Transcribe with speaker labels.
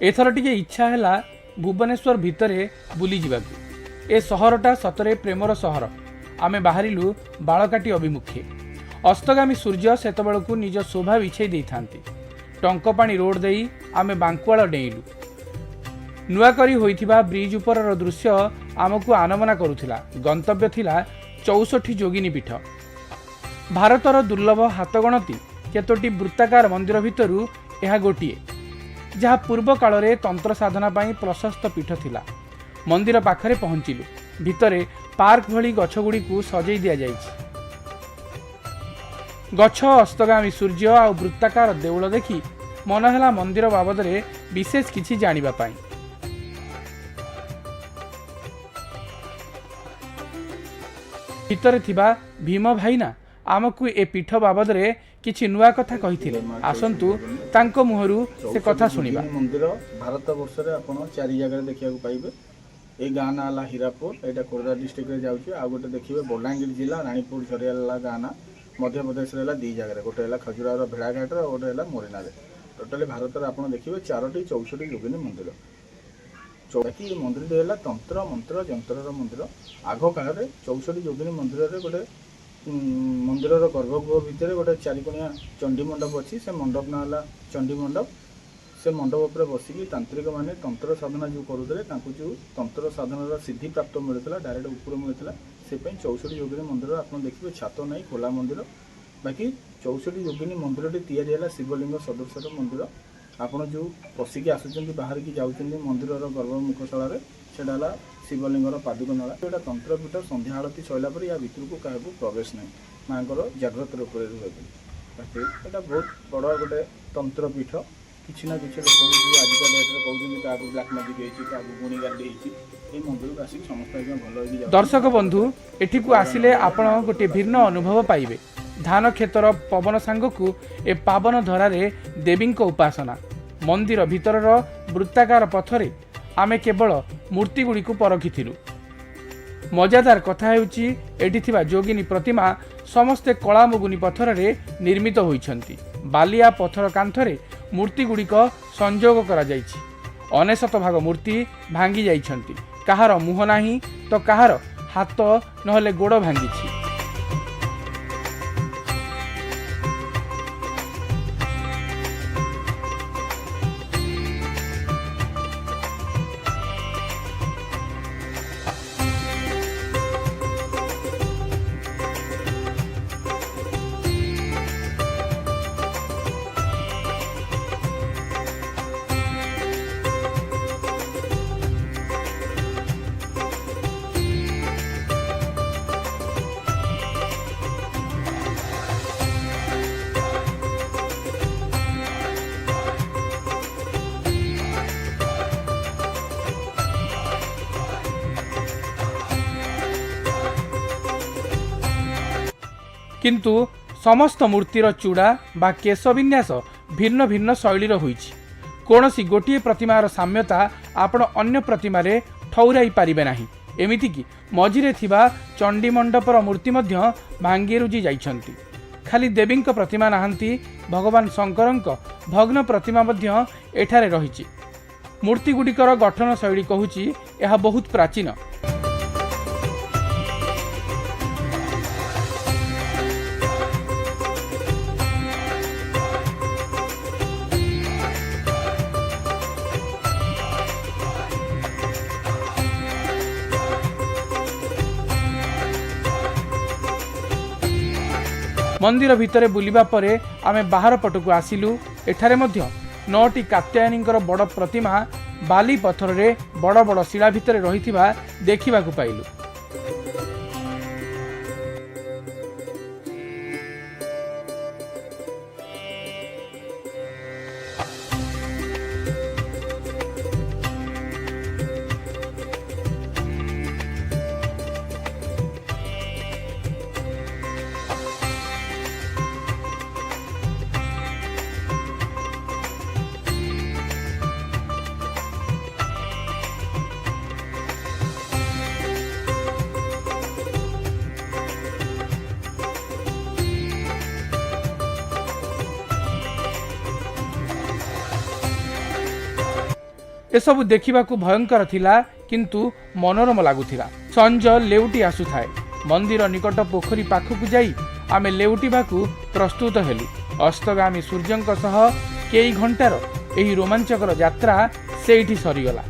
Speaker 1: ଏଥର ଟିକେ ଇଚ୍ଛା ହେଲା ଭୁବନେଶ୍ୱର ଭିତରେ ବୁଲିଯିବାକୁ। ଏ ସହରଟା ସତରେ ପ୍ରେମର ସହର। ଆମେ ବାହାରିଲୁ ବାଳକାଟି ଅଭିମୁଖେ। ଅସ୍ତଗାମୀ ସୂର୍ଯ୍ୟ ସେତେବେଳକୁ ନିଜ ଶୋଭା ବିଛେଇ ଦେଇଥାନ୍ତି। ଟଙ୍କପାଣି ରୋଡ ଦେଇ ଆମେ ବାଙ୍କୁଆଳ ଡେଇଁଲୁ। ନୂଆ କରି ହୋଇଥିବା ବ୍ରିଜ୍ ଉପରର ଦୃଶ୍ୟ ଆମକୁ ଆନମନା କରୁଥିଲା। ଗନ୍ତବ୍ୟ ଥିଲା 64 ଯୋଗିନୀ ପୀଠ। ଭାରତର ଦୁର୍ଲଭ ହାତଗଣତି କେତୋଟି ବୃତ୍ତାକାର ମନ୍ଦିର ଭିତରୁ ଏହା ଗୋଟିଏ, ଯାହା ପୂର୍ବ କାଳରେ ତନ୍ତ୍ର ସାଧନା ପାଇଁ ପ୍ରଶସ୍ତ ପୀଠ ଥିଲା। ମନ୍ଦିର ପାଖରେ ପହଞ୍ଚିଲୁ। ଭିତରେ ପାର୍କ ଭଳି ଗଛଗୁଡ଼ିକୁ ସଜେଇ ଦିଆଯାଇଛି। ଗଛ, ଅସ୍ତଗାମୀ ସୂର୍ଯ୍ୟ ଆଉ ବୃତ୍ତାକାର ଦେଉଳ ଦେଖି ମନ ହେଲା ମନ୍ଦିର ବାବଦରେ ବିଶେଷ କିଛି ଜାଣିବା ପାଇଁ। ଭିତରେ ଥିବା ଭୀମ ଭାଇନା ଆମକୁ ଏ ପୀଠ ବାବଦରେ କିଛି ନୂଆ କଥା କହିଥିଲେ। ଆସନ୍ତୁ, ତାଙ୍କ ମୁହଁରୁ ସେ କଥା ଶୁଣିବା।
Speaker 2: ଯୋଗିନୀ ମନ୍ଦିର ଭାରତ ବର୍ଷରେ ଆପଣ ଚାରି ଜାଗାରେ ଦେଖିବାକୁ ପାଇବେ। ଏଇ ଗାଁ ନାଁ ହେଲା ହୀରାପୁର। ଏଇଟା ଖୋର୍ଦ୍ଧା ଡିଷ୍ଟ୍ରିକ୍ଟରେ ଯାଉଛି। ଆଉ ଗୋଟେ ଦେଖିବେ ବଲାଙ୍ଗୀର ଜିଲ୍ଲା ରାଣୀପୁର ଝରିଆଲା ଗାଁ ନାଁ। ମଧ୍ୟପ୍ରଦେଶରେ ହେଲା ଦୁଇ ଜାଗାରେ, ଗୋଟେ ହେଲା ଖଜୁରାର ଭେଳାଘାଟରେ ଆଉ ଗୋଟେ ହେଲା ମୋରିନାରେ। ଟୋଟାଲି ଭାରତରେ ଆପଣ ଦେଖିବେ ଚାରୋଟି 64 ଯୋଗିନୀ ମନ୍ଦିର। ବାକି ଏ ମନ୍ଦିରଟି ହେଲା ତନ୍ତ୍ର, ମନ୍ତ୍ର, ଯନ୍ତ୍ରର ମନ୍ଦିର। ଆଗ କାଳରେ 64 ଯୋଗିନୀ ମନ୍ଦିରରେ ଗୋଟେ ମନ୍ଦିରର ଗର୍ଭଗୃହ ଭିତରେ ଗୋଟେ ଚାରିକୋଣିଆ ଚଣ୍ଡୀ ମଣ୍ଡପ ଅଛି। ସେ ମଣ୍ଡପ ନାଁ ହେଲା ଚଣ୍ଡୀ ମଣ୍ଡପ। ସେ ମଣ୍ଡପ ଉପରେ ବସିକି ତାନ୍ତ୍ରିକ ମାନେ ତନ୍ତ୍ର ସାଧନା ଯେଉଁ କରୁଥିଲେ, ତାଙ୍କୁ ଯେଉଁ ତନ୍ତ୍ର ସାଧନାର ସିଦ୍ଧି ପ୍ରାପ୍ତ ମିଳୁଥିଲା, ଡାଇରେକ୍ଟ ଉପରୁ ମିଳୁଥିଲା। ସେ ପାଇଁ 64 ଯୋଗିନୀ ମନ୍ଦିର ଆପଣ ଦେଖିବେ ଛାତ ନାହିଁ, ଖୋଲା ମନ୍ଦିର। ବାକି 64 ଯୋଗିନୀ ମନ୍ଦିରଟି ତିଆରି ହେଲା ଶିବଲିଙ୍ଗ ସଦୃଶର ମନ୍ଦିର। ଆପଣ ଯେଉଁ ପଶିକି ଆସୁଛନ୍ତି, ବାହାରିକି ଯାଉଛନ୍ତି ମନ୍ଦିରର ଗର୍ଭମୁଖଶାଳାରେ, ସେଇଟା ହେଲା ଶିବଲିଙ୍ଗର ପାଦୁକ ନଳା। ଏଇଟା ତନ୍ତ୍ରପୀଠ। ସନ୍ଧ୍ୟା ଆଳତୀ ସରିଲା ପରେ ୟା ଭିତରକୁ କାହାକୁ ପ୍ରବେଶ ନାହିଁ, ମାଙ୍କର ଜାଗ୍ରତ ରୂପରେ ରୁହେ ବୋଲି। ବାକି ଏଇଟା ବହୁତ ବଡ଼ ଗୋଟେ ତନ୍ତ୍ରପୀଠ। କିଛି ନା କିଛି ଲୋକଙ୍କୁ ଯେଉଁ ଆଜିକା ଡେଟ୍ରେ କହୁଛନ୍ତି କାହାକୁ ବ୍ଲାକ୍ ମ୍ୟାଜିକ୍ ହେଇଛି, କାହାକୁ ଗୁଣିଗାରେଡ଼ି ହେଇଛି, ଏଇ ମନ୍ଦିରକୁ ଆସିକି ସମସ୍ତେ ଆଜ୍ଞା ଭଲ ହେଇକି ଯାଉଛନ୍ତି।
Speaker 1: ଦର୍ଶକ ବନ୍ଧୁ, ଏଠିକୁ ଆସିଲେ ଆପଣ ଗୋଟିଏ ଭିନ୍ନ ଅନୁଭବ ପାଇବେ। ଧାନ କ୍ଷେତର ପବନ ସାଙ୍ଗକୁ ଏ ପାବନ ଧରାରେ ଦେବୀଙ୍କ ଉପାସନା। ମନ୍ଦିର ଭିତରର ବୃତ୍ତାକାର ପଥରେ ଆମେ କେବଳ ମୂର୍ତ୍ତିଗୁଡ଼ିକୁ ପରଖିଥିଲୁ। ମଜାଦାର କଥା ହେଉଛି, ଏଠି ଥିବା ଯୋଗିନୀ ପ୍ରତିମା ସମସ୍ତେ କଳା ମୁଗୁନି ପଥରରେ ନିର୍ମିତ ହୋଇଛନ୍ତି। ବାଲିଆ ପଥର କାନ୍ଥରେ ମୂର୍ତ୍ତିଗୁଡ଼ିକ ସଂଯୋଗ କରାଯାଇଛି। 99 ଭାଗ ମୂର୍ତ୍ତି ଭାଙ୍ଗି ଯାଇଛନ୍ତି। କାହାର ମୁହଁ ନାହିଁ ତ କାହାର ହାତ ନହେଲେ ଗୋଡ଼ ଭାଙ୍ଗିଛି। କିନ୍ତୁ ସମସ୍ତ ମୂର୍ତ୍ତିର ଚୂଡ଼ା ବା କେଶ ବିନ୍ୟାସ ଭିନ୍ନ ଭିନ୍ନ ଶୈଳୀର ହୋଇଛି। କୌଣସି ଗୋଟିଏ ପ୍ରତିମାର ସାମ୍ୟତା ଆପଣ ଅନ୍ୟ ପ୍ରତିମାରେ ଠଉରାଇ ପାରିବେ ନାହିଁ। ଏମିତିକି ମଝିରେ ଥିବା ଚଣ୍ଡୀ ମଣ୍ଡପର ମୂର୍ତ୍ତି ମଧ୍ୟ ଭାଙ୍ଗିରୁଜି ଯାଇଛନ୍ତି। ଖାଲି ଦେବୀଙ୍କ ପ୍ରତିମା ନାହାନ୍ତି, ଭଗବାନ ଶଙ୍କରଙ୍କ ଭଗ୍ନ ପ୍ରତିମା ମଧ୍ୟ ଏଠାରେ ରହିଛି। ମୂର୍ତ୍ତିଗୁଡ଼ିକର ଗଠନ ଶୈଳୀ କହୁଛି, ଏହା ବହୁତ ପ୍ରାଚୀନ। ମନ୍ଦିର ଭିତରେ ବୁଲିବା ପରେ ଆମେ ବାହାର ପଟକୁ ଆସିଲୁ। ଏଠାରେ ମଧ୍ୟ ନଅଟି କାତ୍ୟାୟନୀଙ୍କର ବଡ଼ ପ୍ରତିମା ବାଲି ପଥରରେ ବଡ଼ ବଡ଼ ଶିଳା ଭିତରେ ରହିଥିବା ଦେଖିବାକୁ ପାଇଲୁ। ଏସବୁ ଦେଖିବାକୁ ଭୟଙ୍କର ଥିଲା, କିନ୍ତୁ ମନୋରମ ଲାଗୁଥିଲା। ସଞ୍ଜ ଲେଉଟି ଆସୁଥାଏ। ମନ୍ଦିର ନିକଟ ପୋଖରୀ ପାଖକୁ ଯାଇ ଆମେ ଲେଉଟିବାକୁ ପ୍ରସ୍ତୁତ ହେଲୁ। ଅସ୍ତଗାମୀ ସୂର୍ଯ୍ୟଙ୍କ ସହ କେଇ ଘଣ୍ଟାର ଏହି ରୋମାଞ୍ଚକର ଯାତ୍ରା ସେଇଠି ସରିଗଲା।